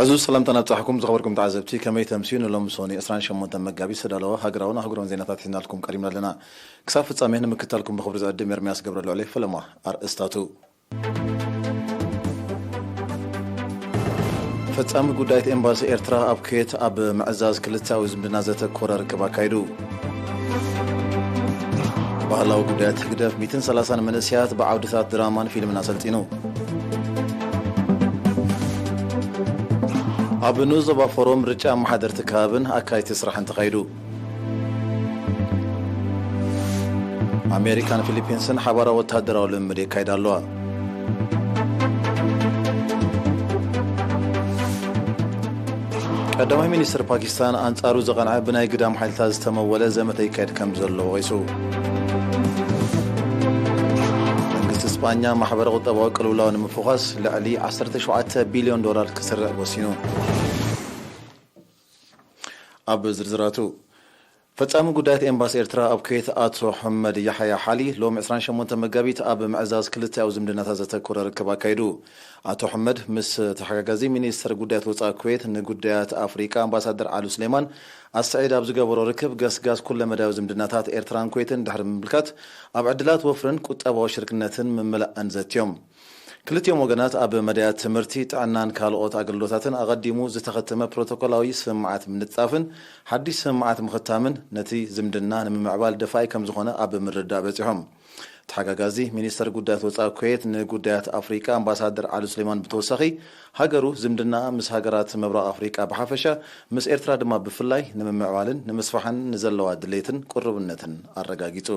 እዚ ሰላምታና ኣብጻሕኩም ዝኸበርኩም ተዓዘብቲ፣ ከመይ ተምስዩ? ንሎሚ ሶኒ ዕስራን ሸሞንተን መጋቢት ዝተዳለወ ሃገራውን ኣህጉራውን ዜናታት ሒዝናልኩም ቀሪብና ኣለና። ክሳብ ፍጻሜ ንምክታልኩም ብኽብሪ ዝዕድም ኤርምያስ ገብረልዑል እየ። ፈለማ ኣርእስታቱ። ፈጻሚ ጉዳያት ኤምባሲ ኤርትራ ኣብ ኩዌት ኣብ ምዕዛዝ ክልተኣዊ ዝምድና ዘተኮረ ርክብ ኣካይዱ። ባህላዊ ጉዳያት ህግደፍ ሚእትን ሰላሳን መንእሰያት ብዓውድታት ድራማን ፊልምን ኣሰልጢኑ። ኣብ ንኡስ ዞባ ፎሮ ምርጫ ኣመሓደርቲ ከባብን ኣካየድቲ ስራሕን ተኻይዱ። ኣሜሪካን ፊሊፒንስን ሓባራዊ ወተሃደራዊ ልምምድ የካይዳ ኣለዋ። ቀዳማይ ሚኒስትር ፓኪስታን ኣንጻሩ ዝቐንዐ ብናይ ግዳም ሓይልታት ዝተመወለ ዘመተ ይካየድ ከም ዘሎ ወቒሱ። መንግስቲ ስጳኛ ማሕበረ ቁጠባዊ ቅልውላው ንምፍዃስ ልዕሊ ዓሰርተ ሸውዓተ ቢልዮን ዶላር ክስርዕ ወሲኑ። ኣብ ዝርዝራቱ፣ ፈጻሚ ጉዳያት ኤምባሲ ኤርትራ ኣብ ኩዌት ኣቶ ሕመድ ያሕያ ሓሊ ሎሚ ዕስራን ሸሞንተ መጋቢት ኣብ ምዕዛዝ ክልተኣዊ ዝምድናታት ዘተኮረ ርክብ ኣካይዱ። ኣቶ ሕመድ ምስ ተሓጋጋዚ ሚኒስትር ጉዳያት ወጻኢ ኩዌት ንጉዳያት ኣፍሪቃ ኣምባሳደር ዓሉ ስሌማን ኣስዒድ ኣብ ዝገበሮ ርክብ፣ ገስጋስ ኩለመዳያዊ ዝምድናታት ኤርትራን ኩዌትን ድሕሪ ምምልካት፣ ኣብ ዕድላት ወፍርን ቁጠባዊ ሽርክነትን ምምላእን ዘትዮም። ክልቲኦም ወገናት ኣብ መዳያት ትምህርቲ፣ ጥዕናን ካልኦት ኣገልግሎታትን ኣቐዲሙ ዝተኸተመ ፕሮቶኮላዊ ስምምዓት ምንጻፍን ሓድሽ ስምምዓት ምኽታምን ነቲ ዝምድና ንምምዕባል ደፋኢ ከም ዝኾነ ኣብ ምርድዳእ በጺሖም። ተሓጋጋዚ ሚኒስተር ጉዳያት ወጻኢ ኩዌት ንጉዳያት ኣፍሪቃ ኣምባሳደር ዓሊ ሱሌማን ብተወሳኺ፣ ሃገሩ ዝምድናኣ ምስ ሃገራት ምብራቕ ኣፍሪቃ ብሓፈሻ፣ ምስ ኤርትራ ድማ ብፍላይ ንምምዕባልን ንምስፋሕን ንዘለዋ ድሌትን ቅሩብነትን ኣረጋጊጹ።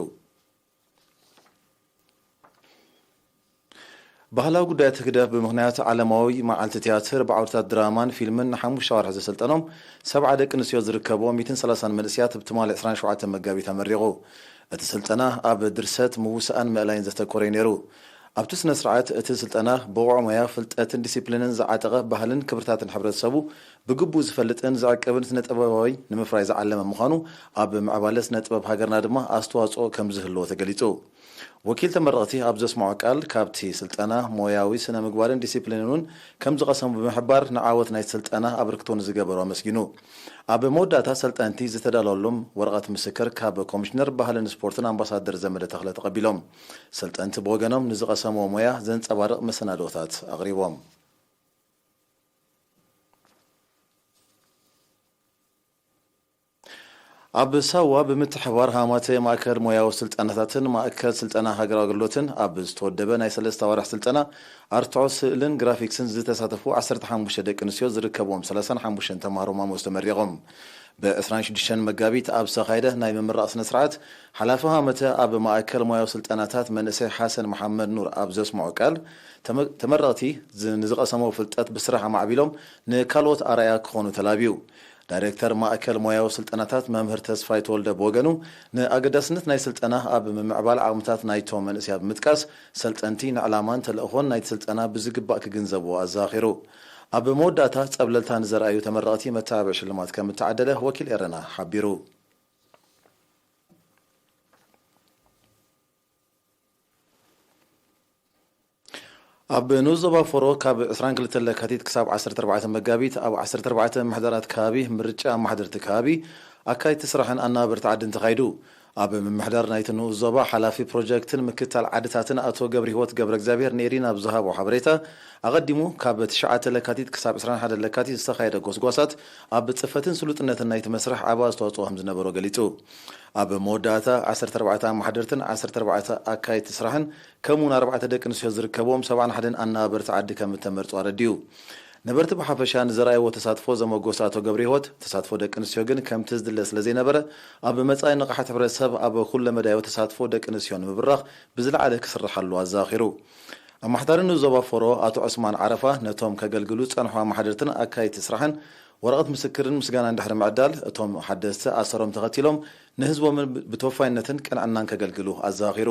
ባህላዊ ጉዳያት ህግደፍ ብምኽንያት ዓለማዊ መዓልቲ ትያትር ብዓውድታት ድራማን ፊልምን ንሓሙሽተ ኣዋርሕ ዘሰልጠኖም ሰብዓ ደቂ ኣንስትዮ ዝርከብዎ ሚእትን ሰላሳን መንእሰያት ብትማሊ ዕስራን ሸውዓተን መጋቢት ኣመሪቑ። እቲ ስልጠና ኣብ ድርሰት፣ ምውሳእን ምእላይን ዘተኮረ እዩ ነይሩ። ኣብቲ ስነ ስርዓት፣ እቲ ስልጠና ብቑዕ ሞያ፣ ፍልጠትን ዲሲፕሊንን ዝዓጠቐ፣ ባህልን ክብርታትን ሕብረተሰቡ ብግቡእ ዝፈልጥን ዝዕቅብን ስነ ጥበባዊ ንምፍራይ ዝዓለመ ምዃኑ፣ ኣብ ምዕባለ ስነ ጥበብ ሃገርና ድማ ኣስተዋጽኦ ከም ዝህልዎ ተገሊጹ። ወኪል ተመረቕቲ ኣብ ዘስምዖ ቃል፣ ካብቲ ስልጠና ሞያዊ ስነ ምግባርን ዲሲፕሊንን እውን ከም ዝቐሰሙ ብምሕባር፣ ንዓወት ናይቲ ስልጠና ኣበርክቶ ንዝገበሩ ኣመስጊኑ። ኣብ መወዳእታ፣ ሰልጠንቲ ዝተዳለወሎም ወረቐት ምስክር ካብ ኮሚሽነር ባህልን ስፖርትን ኣምባሳደር ዘመደ ተኽለ ተቐቢሎም። ሰልጠንቲ ብወገኖም፣ ንዝቐሰምዎ ሞያ ዘንጸባርቕ መሰናድኦታት ኣቕሪቦም። ኣብ ሳዋ ብምትሕብባር ሃማተ ማእከል ሞያዊ ስልጠናታትን ማእከል ስልጠና ሃገራዊ ኣገልግሎትን ኣብ ዝተወደበ ናይ ሰለስተ ኣዋርሕ ስልጠና ኣርትዖ ስእልን ግራፊክስን ዝተሳተፉ ዓሰርተ ሓሙሽተ ደቂ ኣንስትዮ ዝርከብዎም ሰላሳን ሓሙሽተን ተምሃሮ ማሞስ ተመሪቖም። ብ ዕስራን ሽዱሽተን መጋቢት ኣብ ዝተኻየደ ናይ ምምራቕ ስነ ስርዓት፣ ሓላፊ ሃመተ ኣብ ማእከል ሞያዊ ስልጠናታት መንእሰይ ሓሰን መሓመድ ኑር ኣብ ዘስምዖ ቃል፣ ተመ-፣ ተመረቕቲ ዝ-፣ ንዝቐሰምዎ ፍልጠት ብስራሕ ኣማዕቢሎም ንካልኦት ኣርኣያ ክኾኑ ተላብዩ። ዳይሬክተር ማእከል ሞያዊ ስልጠናታት መምህር ተስፋይ ተወልደ ብወገኑ፣ ንኣገዳስነት ናይ ስልጠና ኣብ ምምዕባል ዓቕምታት ናይቶም መንእሰያት ብምጥቃስ፣ ሰልጠንቲ ንዕላማን ተልእኾን ናይቲ ስልጠና ብዝግባእ ክግንዘብዎ ኣዘኻኺሩ። ኣብ መወዳእታ፣ ጸብለልታ ንዘርኣዩ ተመረቕቲ መተባብዒ ሽልማት ከም እተዓደለ ወኪል ኤረና ሓቢሩ። ኣብ ንኡስ ዞባ ፎሮ ካብ ዕስራን ክልተን ለካቲት ክሳብ ዓሰርተ ኣርባዕተ መጋቢት ኣብ ዓሰርተ ኣርባዕተ ምምሕዳራት ከባቢ ምርጫ ኣመሓደርቲ ከባቢ፣ ኣካየድቲ ስራሕን ኣነባበርቲ ዓድን ተኻይዱ። ኣብ ምምሕዳር ናይቲ ንኡስ ዞባ ሓላፊ ፕሮጀክትን ምክትታል ዓድታትን ኣቶ ገብረሂወት ገብረእግዚኣብሄር ንኤሪና ኣብ ዝሃቦ ሓበሬታ፣ ኣቐዲሙ ካብ ትሽዓተ ለካቲት ክሳብ ዕስራን ሓደን ለካቲት ዝተኻየደ ጎስጓሳት ኣብ ጽፈትን ስሉጥነትን ናይቲ መስርሕ ዓቢ ኣስተዋጽኦ ከም ዝነበሮ ገሊጹ። ኣብ መወዳእታ፣ ዓሰርተ ኣርባዕተ ኣመሓደርትን ዓሰርተ ኣርባዕተ ኣካየድቲ ስራሕን ከምኡውን ኣርባዕተ ደቂ ኣንስትዮ ዝርከብዎም ሰብዓን ሓደን ኣነባበርቲ ዓዲ ከም እተመርጹ ኣረዲኡ። ነበርቲ ብሓፈሻ ንዘርኣይዎ ተሳትፎ ዘመጎሰ ኣቶ ገብረሂወት፣ ተሳትፎ ደቂ ኣንስትዮ ግን ከምቲ ዝድለ ስለ ዘይነበረ፣ ኣብ መጻኢ ንቕሓት ሕብረተሰብ ኣብ ኩለ መዳያዊ ተሳትፎ ደቂ ኣንስትዮ ንምብራኽ ብዝለዓለ ክስርሓሉ ኣዘኻኺሩ። ኣመሓዳሪ ንኡስ ዞባ ፎሮ ኣቶ ዑስማን ዓረፋ፣ ነቶም ከገልግሉ ዝጸንሑ ኣመሓደርትን ኣካየድቲ ስራሕን ወረቐት ምስክርን ምስጋናን ድሕሪ ምዕዳል፣ እቶም ሓደስቲ ኣሰሮም ተኸቲሎም ንህዝቦምን ብተወፋይነትን ቅንዕናን ከገልግሉ ኣዘኻኺሩ።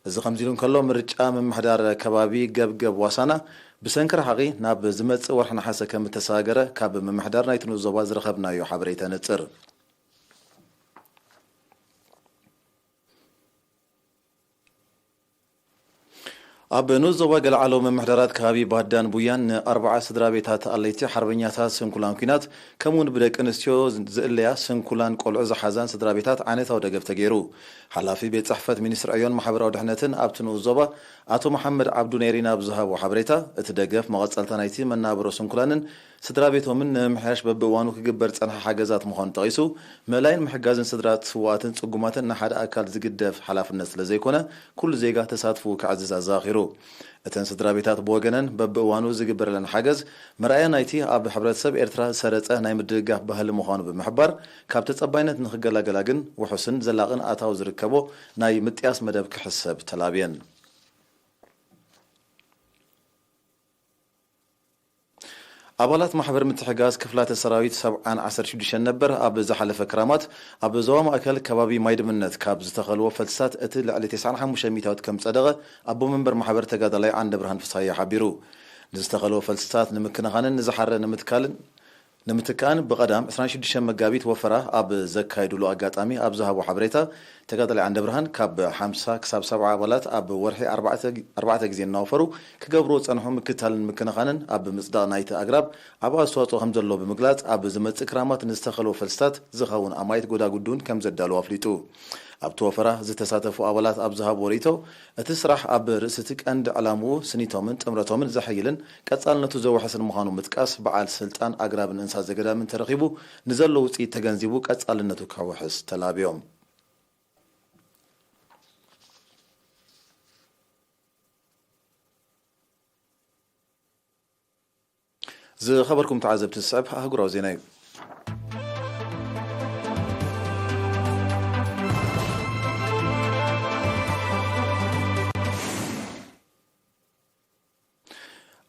እዚ ከምዚ ኢሉ እንከሎ፣ ምርጫ ምምሕዳር ከባቢ ገብገብ ዋሳና ብሰንኪ ረሓቒ ናብ ዝመጽእ ወርሒ ነሓሰ ከም እተሰጋገረ ካብ ምምሕዳር ናይቲ ንኡስ ዞባ ዝረኸብናዮ ሓበሬታ የነጽር። ኣብ ንኡስ ዞባ ገለዓሎ ምምሕዳራት ከባቢ ባህዳን ቡያን ንኣርባዓ ስድራ ቤታት ኣለይቲ ሓርበኛታት ስንኩላን ኲናት፣ ከምኡውን ብደቂ ኣንስትዮ ዝእለያ ስንኩላን ቆልዑ ዝሓዛን ስድራ ቤታት ዓይነታዊ ደገፍ ተገይሩ። ሓላፊ ቤት ጽሕፈት ሚኒስትሪ ዕዮን ማሕበራዊ ድሕነትን ኣብቲ ንኡስ ዞባ ኣቶ መሓመድ ዓብዱ ነይሪና ብዝሃቦ ሓበሬታ፣ እቲ ደገፍ መቐጸልታ ናይቲ መናብሮ ስንኩላንን ስድራ ቤቶምን ንምምሕያሽ በብእዋኑ ክግበር ዝጸንሐ ሓገዛት ምዃኑ ጠቒሱ፣ ምእላይን ምሕጋዝን ስድራት ስዉኣትን ጽጉማትን ንሓደ ኣካል ዝግደፍ ሓላፍነት ስለ ዘይኮነ፣ ኩሉ ዜጋ ተሳትፎኡ ከዕዝዝ ኣዘኻኺሩ። እተን ስድራ ቤታት ብወገነን በብእዋኑ ዝግበረለን ሓገዝ መርኣያ ናይቲ ኣብ ሕብረተሰብ ኤርትራ ዝሰረጸ ናይ ምድግጋፍ ባህሊ ምዃኑ ብምሕባር፣ ካብ ተጸባይነት ንኽገላገላ ግን ውሑስን ዘላቕን ኣታዊ ዝርከቦ ናይ ምጥያስ መደብ ክሕሰብ ተላብየን። ኣባላት ማሕበር ምትሕጋዝ ክፍላተ ሰራዊት ሰብዓን ዓሰርተ ሽዱሽተን ነበር ኣብ ዝሓለፈ ክራማት ኣብ ዞባ ማእከል ከባቢ ማይድምነት ካብ ዝተኸልዎ ፈልስታት እቲ ልዕሊ ተስዓን ሓሙሽተ ሚእታዊት ከም ዝጸደቐ ኣቦ መንበር ማሕበር ተጋዳላይ ዓንደ ብርሃን ፍስሃየ ሓቢሩ። ንዝተኸልዎ ፈልስታት ንምክንኻንን ንዝሓረ ንምትካልን ንምትካእን ብቐዳም ዕስራን ሽዱሽተን መጋቢት ወፈራ ኣብ ዘካየዱሉ ኣጋጣሚ ኣብ ዝሃቦ ሓበሬታ፣ ተጋዳላይ ዓንደ ብርሃን ካብ ሓምሳ ክሳብ ሰብዓ ኣባላት ኣብ ወርሒ ኣርባዕተ፣ ኣርባዕተ ግዜ እናወፈሩ ክገብርዎ ዝጸንሑ ምክታልን ምክንኻንን ኣብ ምጽዳቕ ናይቲ ኣግራብ ዓቢ ኣስተዋጽኦ ከም ዘለዎ ብምግላጽ፣ ኣብ ዝመጽእ ክራማት ንዝተኸልዎ ፈልስታት ዝኸውን ኣማኢት ጎዳጉዲ እውን ከም ዘዳለዉ ኣፍሊጡ። ኣብቲ ወፈራ ዝተሳተፉ ኣባላት ኣብ ዝሃብዎ ርእይቶ፣ እቲ ስራሕ ኣብ ርእሲ እቲ ቀንዲ ዕላምኡ ስኒቶምን ጥምረቶምን ዘሐይልን ቀጻልነቱ ዘውሕስን ምዃኑ ምጥቃስ፣ በዓል ስልጣን ኣግራብን እንስሳ ዘገዳምን ተረኺቡ ንዘሎ ውጽኢት ተገንዚቡ ቀጻልነቱ ከውሕስ ተላብዮም። ዝኸበርኩም ተዓዘብቲ ዝስዕብ ኣህጉራዊ ዜና እዩ።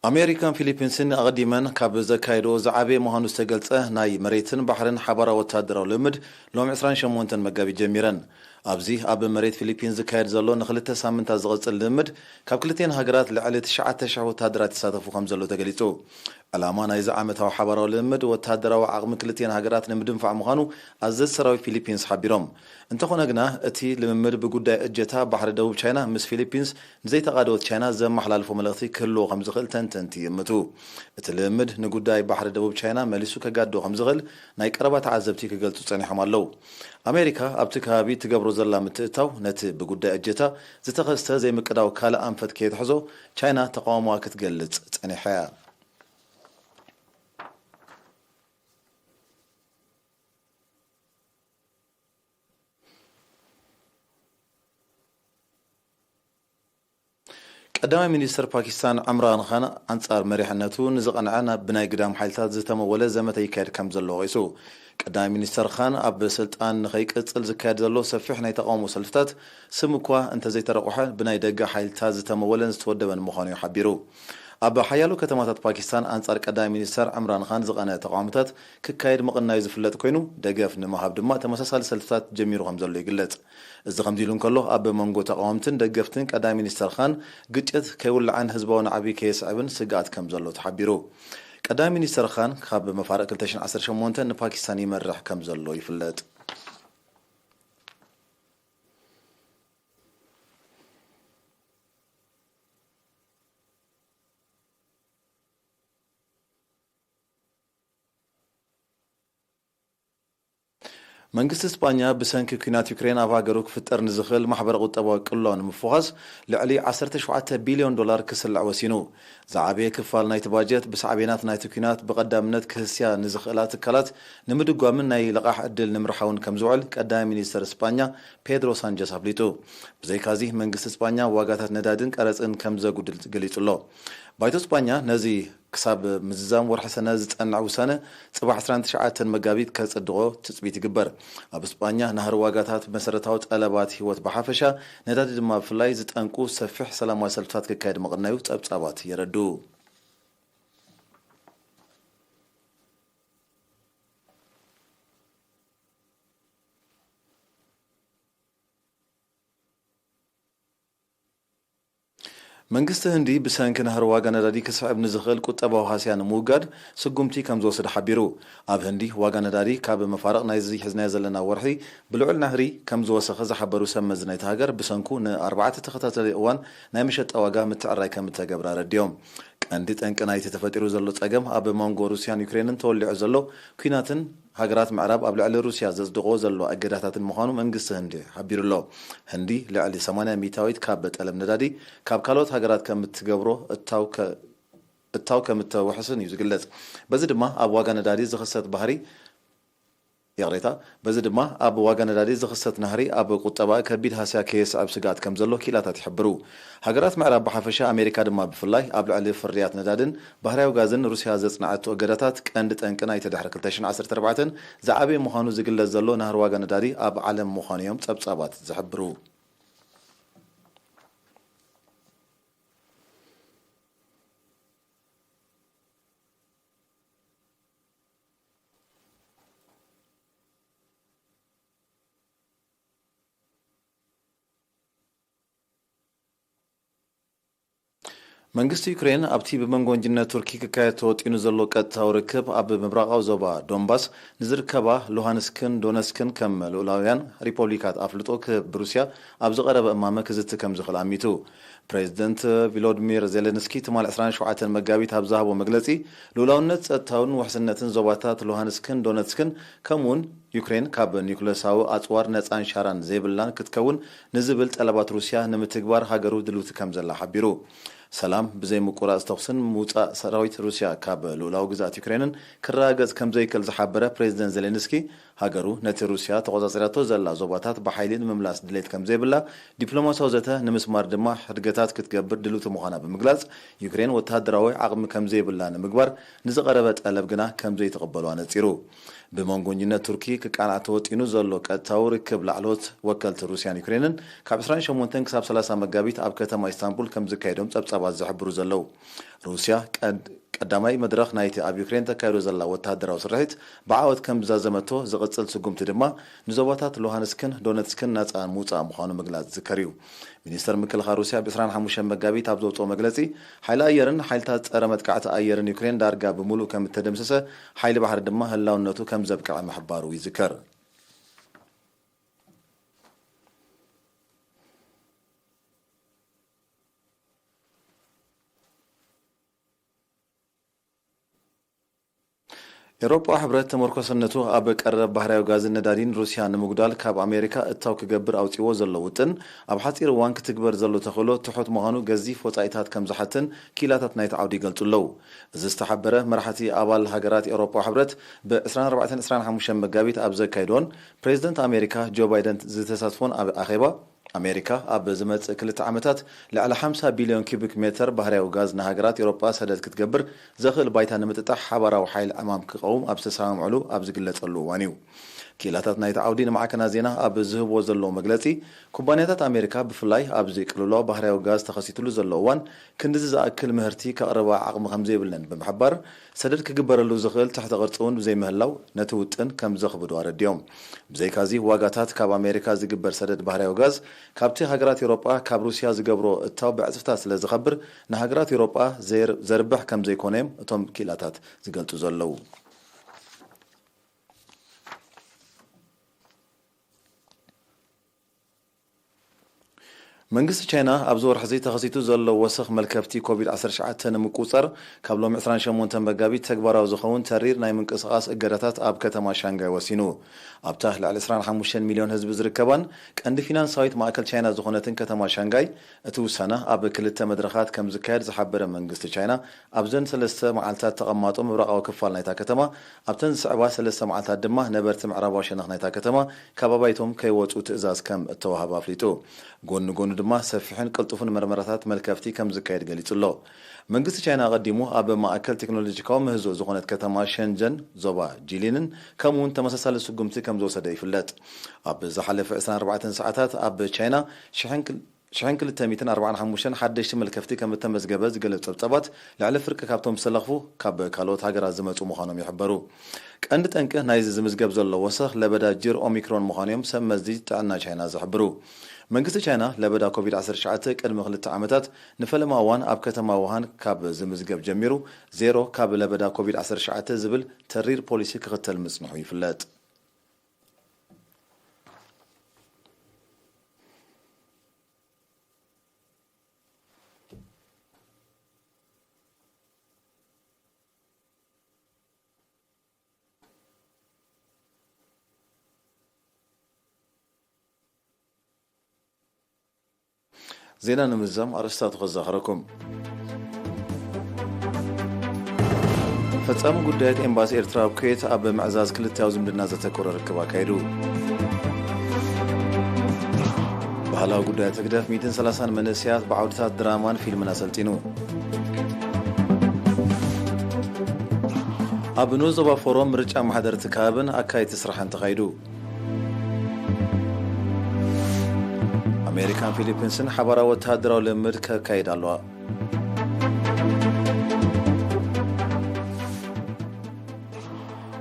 ኣሜሪካን ፊሊፒንስን ኣቐዲመን ካብ ዘካየድኦ ዝዓበየ ምዃኑ ዝተገልጸ ናይ መሬትን ባሕርን ሓባራዊ ወታደራዊ ልምምድ ሎም ዕስራን ሸሞንተን መጋቢት ጀሚረን። ኣብዚ ኣብ መሬት ፊሊፒንስ ዝካየድ ዘሎ ንኽልተ ሳምንታት ዝቕጽል ልምምድ ካብ ክልቲኤን ሃገራት ልዕሊ ትሽዓተ ሽሕ ወታደራት ይሳተፉ ከም ዘሎ ተገሊጹ። ዕላማ ናይዚ ዓመታዊ ሓባራዊ ልምምድ ወታደራዊ ዓቕሚ ክልቲኤን ሃገራት ንምድንፋዕ ምዃኑ ኣዘዝቲ ሰራዊት ፊሊፒንስ ሓቢሮም። እንተኾነ ግና፣ እቲ ልምምድ ብጉዳይ እጀታ ባሕሪ ደቡብ ቻይና ምስ ፊሊፒንስ ንዘይተቓደወት ቻይና ዘመሓላልፎ መልእኽቲ ክህልዎ ከም ዝኽእል ተንተንቲ ይእምቱ። እቲ ልምምድ ንጉዳይ ባሕሪ ደቡብ ቻይና መሊሱ ከጋድዶ ከም ዝኽእል ናይ ቀረባ ተዓዘብቲ ክገልጹ ጸኒሖም ኣለዉ። ኣሜሪካ ኣብቲ ከባቢ ትገብሮ ዘላ ምትእትታው ነቲ ብጉዳይ እጀታ ዝተኸስተ ዘይምቅዳው ካልእ ኣንፈት ከየትሕዞ ቻይና ተቓውሞኣ ክትገልጽ ጸኒሓ እያ። ቀዳማይ ሚኒስተር ፓኪስታን ዕምራን ኻን ኣንጻር መሪሕነቱ ንዝቐንዐ ናብ ብናይ ግዳም ሓይልታት ዝተመወለ ዘመተ ይካየድ ከም ዘሎ ወቒሱ። ቀዳማይ ሚኒስተር ኻን ኣብ ስልጣን ንኸይቅጽል ዝካየድ ዘሎ ሰፊሕ ናይ ተቓውሞ ሰልፍታት ስም እኳ እንተዘይተረቑሐ ብናይ ደገ ሓይልታት ዝተመወለን ዝተወደበን ምዃኑ እዩ ሓቢሩ። ኣብ ሓያሎ ከተማታት ፓኪስታን ኣንጻር ቀዳማይ ሚኒስተር ዕምራን ኻን ዝቐነዐ ተቓውሞታት ክካየድ ምቕናዩ ዝፍለጥ ኮይኑ፣ ደገፍ ንምሃብ ድማ ተመሳሳሊ ሰልፍታት ጀሚሩ ከም ዘሎ ይግለጽ። እዚ ከምዚ ኢሉ እንከሎ፣ ኣብ መንጎ ተቓወምትን ደገፍትን ቀዳማይ ሚኒስተር ኻን ግጭት ከይውልዓን ህዝባዊ ናዕቢ ከየስዕብን ስግኣት ከም ዘሎ ተሓቢሩ። ቀዳማይ ሚኒስተር ኻን ካብ መፋርቕ ክልተ ሽሕን ዓሰርተ ሸሞንተን ንፓኪስታን ይመርሕ ከም ዘሎ ይፍለጥ። መንግስቲ ስጳኛ ብሰንኪ ኲናት ዩክሬን ኣብ ሃገሩ ክፍጠር ንዝኽእል ማሕበረ ቁጠባዊ ቅልውላው ንምፍዃስ ልዕሊ ዓሰርተ ሸውዓተ ቢልዮን ዶላር ክስልዕ ወሲኑ። ዝዓበየ ክፋል ናይቲ ባጀት ብሳዕቤናት ናይቲ ኲናት ብቐዳምነት ክህስያ ንዝኽእላ ትካላት ንምድጓምን ናይ ልቓሕ ዕድል ንምርሓውን ከም ዝውዕል ቀዳማይ ሚኒስተር ስጳኛ ፔድሮ ሳንቸስ ኣፍሊጡ። ብዘይካዚ መንግስቲ ስጳኛ ዋጋታት ነዳድን ቀረጽን ከም ዘጉድል ገሊጹ ኣሎ። ባይቶ ስጳኛ ነዚ ክሳብ ምዝዛም ወርሒ ሰነ ዝጸንዕ ውሳነ ጽባሕ ዕስራን ትሽዓተን መጋቢት ከጽድቖ ትጽቢት ይግበር። ኣብ ስጳኛ ናህሪ ዋጋታት፣ መሰረታዊ ጠለባት ህይወት ብሓፈሻ፣ ነዳዲ ድማ ብፍላይ ዝጠንቁ ሰፊሕ ሰላማዊ ሰልፍታት ክካየድ ምቕናዩ ጸብጻባት የረድኡ። መንግስቲ ህንዲ ብሰንኪ ናህሪ ዋጋ ነዳዲ ክስዕብ ንዝኽእል ቁጠባዊ ሃስያ ንምውጋድ ስጉምቲ ከም ዝወስድ ሓቢሩ። ኣብ ህንዲ ዋጋ ነዳዲ ካብ መፋርቕ ናይዚ ሒዝናዮ ዘለና ወርሒ ብልዑል ናህሪ ከም ዝወሰኸ ዝሓበሩ ሰብ መዚ ናይቲ ሃገር፣ ብሰንኩ ንኣርባዕተ ተኸታታሊ እዋን ናይ መሸጣ ዋጋ ምትዕራይ ከም እተገብረ ኣረዲኦም። ቀንዲ ጠንቂ ናይቲ ተፈጢሩ ዘሎ ጸገም ኣብ መንጎ ሩስያን ዩክሬንን ተወሊዑ ዘሎ ኲናትን ሃገራት ምዕራብ ኣብ ልዕሊ ሩስያ ዘጽድቕዎ ዘለዋ እገዳታትን ምዃኑ መንግስቲ ህንዲ ሓቢሩ ኣሎ። ህንዲ ልዕሊ ሰማንያ ሚእታዊት ካብ ጠለብ ነዳዲ ካብ ካልኦት ሃገራት ከም እትገብሮ እታው ከ-፣ እታው ከም እተውሕስን እዩ ዝግለጽ። በዚ ድማ ኣብ ዋጋ ነዳዲ ዝኽሰት ባህሪ፣ ይቕሬታ፣ በዚ ድማ ኣብ ዋጋ ነዳዲ ዝኽሰት ናህሪ ኣብ ቁጠባ ከቢድ ሃስያ ከየስዕብ ስግኣት ከም ዘሎ ክኢላታት ይሕብሩ። ሃገራት ምዕራብ ብሓፈሻ፣ ኣሜሪካ ድማ ብፍላይ፣ ኣብ ልዕሊ ፍርያት ነዳድን ባህርያዊ ጋዝን ሩስያ ዘጽንዐቶ እገዳታት ቀንዲ ጠንቂ ናይቲ ድሕሪ ክልተ ሽሕን ዓሰርተ ኣርባዕተን ዝዓበየ ምዃኑ ዝግለጽ ዘሎ ናህሪ ዋጋ ነዳዲ ኣብ ዓለም ምዃኑ እዮም ጸብጻባት ዝሕብሩ። መንግስቲ ዩክሬን ኣብቲ ብመንጎ ወንጅነት ቱርኪ ክካየድ ተወጢኑ ዘሎ ቀጥታዊ ርክብ ኣብ ምብራቓዊ ዞባ ዶንባስ ንዝርከባ ሉሃንስክን ዶነስክን ከም ልኡላውያን ሪፖብሊካት ኣፍልጦ ክህብ ብሩስያ ኣብ ዝቐረበ እማመ ክዝቲ ከም ዝኽእል ኣሚቱ። ፕሬዚደንት ቪሎድሚር ዜሌንስኪ ትማሊ ዕስራን ሸውዓተን መጋቢት ኣብ ዝሃቦ መግለጺ፣ ልኡላውነት፣ ጸጥታውን ውሕስነትን ዞባታት ሉሃንስክን ዶነስክን ከምኡውን ዩክሬን ካብ ኒውክለሳዊ ኣጽዋር ነጻን ሻራን ዘይብላን ክትከውን ንዝብል ጠለባት ሩስያ ንምትግባር ሃገሩ ድልውቲ ከም ዘላ ሓቢሩ። ሰላም ብዘይ ምቁራጽ ተኹስን ምውጻእ ሰራዊት ሩስያ ካብ ልኡላዊ ግዝኣት ዩክሬንን ክረጋገጽ ከም ዘይክእል ዝሓበረ ፕሬዚደንት ዜሌንስኪ፣ ሃገሩ ነቲ ሩስያ ተቖጻጺራቶ ዘላ ዞባታት ብሓይሊ ንምምላስ ድሌት ከም ዘይብላ፣ ዲፕሎማሲያዊ ዘተ ንምስማር ድማ ሕድገታት ክትገብር ድልውቲ ምዃና ብምግላጽ፣ ዩክሬን ወተሃደራዊ ዓቕሚ ከም ዘይብላ ንምግባር ንዝቐረበ ጠለብ ግና ከም ዘይትቕበሎ ኣነጺሩ። ብመንጎ ወንጅነት ቱርኪ ክቃላዕ ተወጢኑ ዘሎ ቀጥታዊ ርክብ ላዕለዎት ወከልቲ ሩስያን ዩክሬንን ካብ ዕስራን ሸሞንተን ክሳብ ሰላሳ መጋቢት ኣብ ከተማ ኢስታንቡል ከም ዝካየዶም ጸብጻባት ዝሕብሩ ዘለዉ። ሩስያ ቀድ-፣ ቀዳማይ መድረኽ ናይቲ ኣብ ዩክሬን ተካይዶ ዘላ ወተሃደራዊ ስርሒት ብዓወት ከም ዝዛዘመቶ ዝቕጽል ስጉምቲ ድማ ንዞባታት ሉሃንስክን ዶነትስክን ናጻ ምውጻእ ምዃኑ ምግላጽ ዝዝከር እዩ። ሚኒስተር ምክልኻል ሩስያ ብ ዕስራን ሓሙሽተን መጋቢት ኣብ ዘውጽኦ መግለጺ፣ ሓይሊ ኣየርን ሓይልታት ጸረ መጥቃዕቲ ኣየርን ዩክሬን ዳርጋ ብምሉእ ከም እተደምሰሰ፣ ሓይሊ ባሕሪ ድማ ህላውነቱ ከም ዘብቅዐ ምሕባሩ ይዝከር። ኤውሮጳዊ ሕብረት ተመርኮሰነቱ ኣብ ቀረብ ባህርያዊ ጋዝን ነዳዲን ሩስያ ንምጉዳል ካብ ኣሜሪካ እታው ክገብር ኣውጺዎ ዘሎ ውጥን፣ ኣብ ሓጺር እዋን ክትግበር ዘሎ ተኽእሎ ትሑት ምዃኑ ገዚፍ ወጻኢታት ከም ዝሓትን ክኢላታት ናይቲ ዓውዲ ይገልጹ ኣለዉ። እዚ ዝተሓበረ መራሕቲ ኣባል ሃገራት ኤውሮጳዊ ሕብረት ብ ዕስራን ኣርባዕተን ዕስራን ሓሙሽተን መጋቢት ኣብ ዘካይድዎን ፕሬዚደንት ኣሜሪካ ጆ ባይደን ዝተሳትፎን ኣብ ኣኼባ፣ ኣሜሪካ ኣብ ዝመጽእ ክልተ ዓመታት ልዕሊ ሓምሳ ቢልዮን ኪዩቢክ ሜተር ባህርያዊ ጋዝ ንሃገራት ኤውሮጳ ሰደድ ክትገብር ዘኽእል ባይታ ንምጥጣሕ ሓባራዊ ሓይሊ ዕማም ክቐውም ኣብ ዝተሰማምዕሉ ኣብ ዝግለጸሉ እዋን እዩ። ክኢላታት ናይቲ ዓውዲ ንማዕከናት ዜና ኣብ ዝህብዎ ዘለዉ መግለጺ፣ ኩባንያታት ኣሜሪካ ብፍላይ ኣብዚ ቅልውላው ባህርያዊ ጋዝ ተኸሲትሉ ዘሎ እዋን ክንድዚ ዝኣክል ምህርቲ ከቕርባ ዓቕሚ ከም ዘይብለን ብምሕባር፣ ሰደድ ክግበረሉ ዝኽእል ትሕተ ቅርጺ እውን ብዘይምህላው ነቲ ውጥን ከም ዘኽብዶ ኣረዲኦም። ብዘይካዚ ዋጋታት ካብ ኣሜሪካ ዝግበር ሰደድ ባህርያዊ ጋዝ ካብቲ ሃገራት ኤውሮጳ ካብ ሩስያ ዝገብሮ እታው ብዕጽፍታት ስለ ዝኸብር ንሃገራት ኤውሮጳ ዘየር-፣ ዘርብሕ ከም ዘይኮነ እዮም እቶም ክኢላታት ዝገልጹ ዘለዉ። መንግስቲ ቻይና ኣብዚ ወርሒ እዚ ተኸሲቱ ዘሎ ወሰኽ መልከፍቲ ኮቪድ ዓሰርተ ትሽዓተ ንምቁጽጻር ካብ ሎሚ ዕስራን ሸሞንተን መጋቢት ተግባራዊ ዝኸውን ተሪር ናይ ምንቅስቓስ እገዳታት ኣብ ከተማ ሻንጋይ ወሲኑ። ኣብታ ልዕሊ ዕስራን ሓሙሽተን ሚልዮን ህዝቢ ዝርከባን ቀንዲ ፊናንሳዊት ማእከል ቻይና ዝኾነትን ከተማ ሻንጋይ እቲ ውሳነ ኣብ ክልተ መድረኻት ከም ዝካየድ ዝሓበረ መንግስቲ ቻይና ኣብዘን ሰለስተ መዓልታት ተቐማጦ ምብራቓዊ ክፋል ናይታ ከተማ ኣብተን ዝስዕባ ሰለስተ መዓልታት ድማ ነበርቲ ምዕራባዊ ሸነኽ ናይታ ከተማ ካብ ኣባይቶም ከይወጹ ትእዛዝ ከም እተዋህበ ኣፍሊጡ። ጎኒ ጎኒ ድማ ሰፊሕን ቅልጡፍን መርመራታት መልከፍቲ ከም ዝካየድ ገሊጹ ኣሎ። መንግስቲ ቻይና ኣቐዲሙ ኣብ ማእከል ቴክኖሎጂካዊ ምህዞ ዝኾነት ከተማ ሸንጀን፣ ዞባ ጂሊንን ከምኡውን ተመሳሳሊ ስጉምቲ ከም ዝወሰደ ይፍለጥ። ኣብ ዝሓለፈ ዕስራን ኣርባዕተን ሰዓታት ኣብ ቻይና ሽሕን ክል-፣ ሽሕን ክልተ ሚእትን ኣርባዓን ሓሙሽተን ሓደሽቲ መልከፍቲ ከም እተመዝገበ ዝገልጽ ጸብጻባት፣ ልዕሊ ፍርቂ ካብቶም ዝተለኽፉ ካብ ካልኦት ሃገራት ዝመጹ ምዃኖም ይሕበሩ። ቀንዲ ጠንቂ ናይዚ ዝምዝገብ ዘሎ ወሰኽ ለበዳ ጅር ኦሚክሮን ምዃኑ እዮም ሰብ መዚ ጥዕና ቻይና ዝሕብሩ። መንግስቲ ቻይና ለበዳ ኮቪድ ዓሰርተ ትሽዓተ ቅድሚ ክልተ ዓመታት ንፈለማ እዋን ኣብ ከተማ ውሃን ካብ ዝምዝገብ ጀሚሩ፣ ዜሮ ካብ ለበዳ ኮቪድ ዓሰርተ ትሽዓተ ዝብል ተሪር ፖሊሲ ክኽተል ምጽንሑ ይፍለጥ። ዜና ንምዝዛም ኣርእስታቱ ከዘኻኽረኩም። ፈጻሚ ጉዳያት ኤምባሲ ኤርትራ ኣብ ኩዌት ኣብ ምዕዛዝ ክልተያዊ ዝምድና ዘተኮረ ርክብ ኣካይዱ። ባህላዊ ጉዳያት ህግደፍ ሚእትን ሰላሳን መንእሰያት ብዓውድታት ድራማን ፊልምን ኣሰልጢኑ። ኣብ ንኡስ ዞባ ፎሮም ምርጫ ኣመሓደርቲ ከባብን ኣካየድቲ ስራሕን ተኻይዱ። ኣሜሪካን ፊሊፒንስን ሓባራዊ ወተሃደራዊ ልምምድ ከካይዳ ኣለዋ።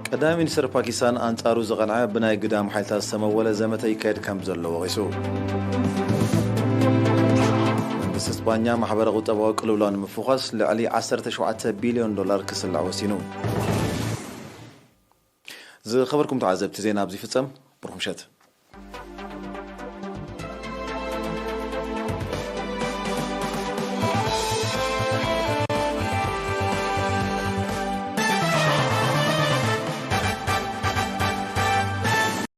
ቀዳማይ ሚኒስትር ፓኪስታን ኣንጻሩ ዝቐንዐ ብናይ ግዳም ሓይልታት ዝተመወለ ዘመተ ይካየድ ከም ዘሎ ወቒሱ። መንግስቲ እስጳኛ ማሕበረ ቁጠባዊ ቅልውላው ንምፍዃስ ልዕሊ ዓሰርተ ሸውዓተ ቢልዮን ዶላር ክስላዕ ወሲኑ። ዝኸበርኩም ተዓዘብቲ፣ ዜና ኣብዚ ይፍጸም። ብሩኽ ምሸት።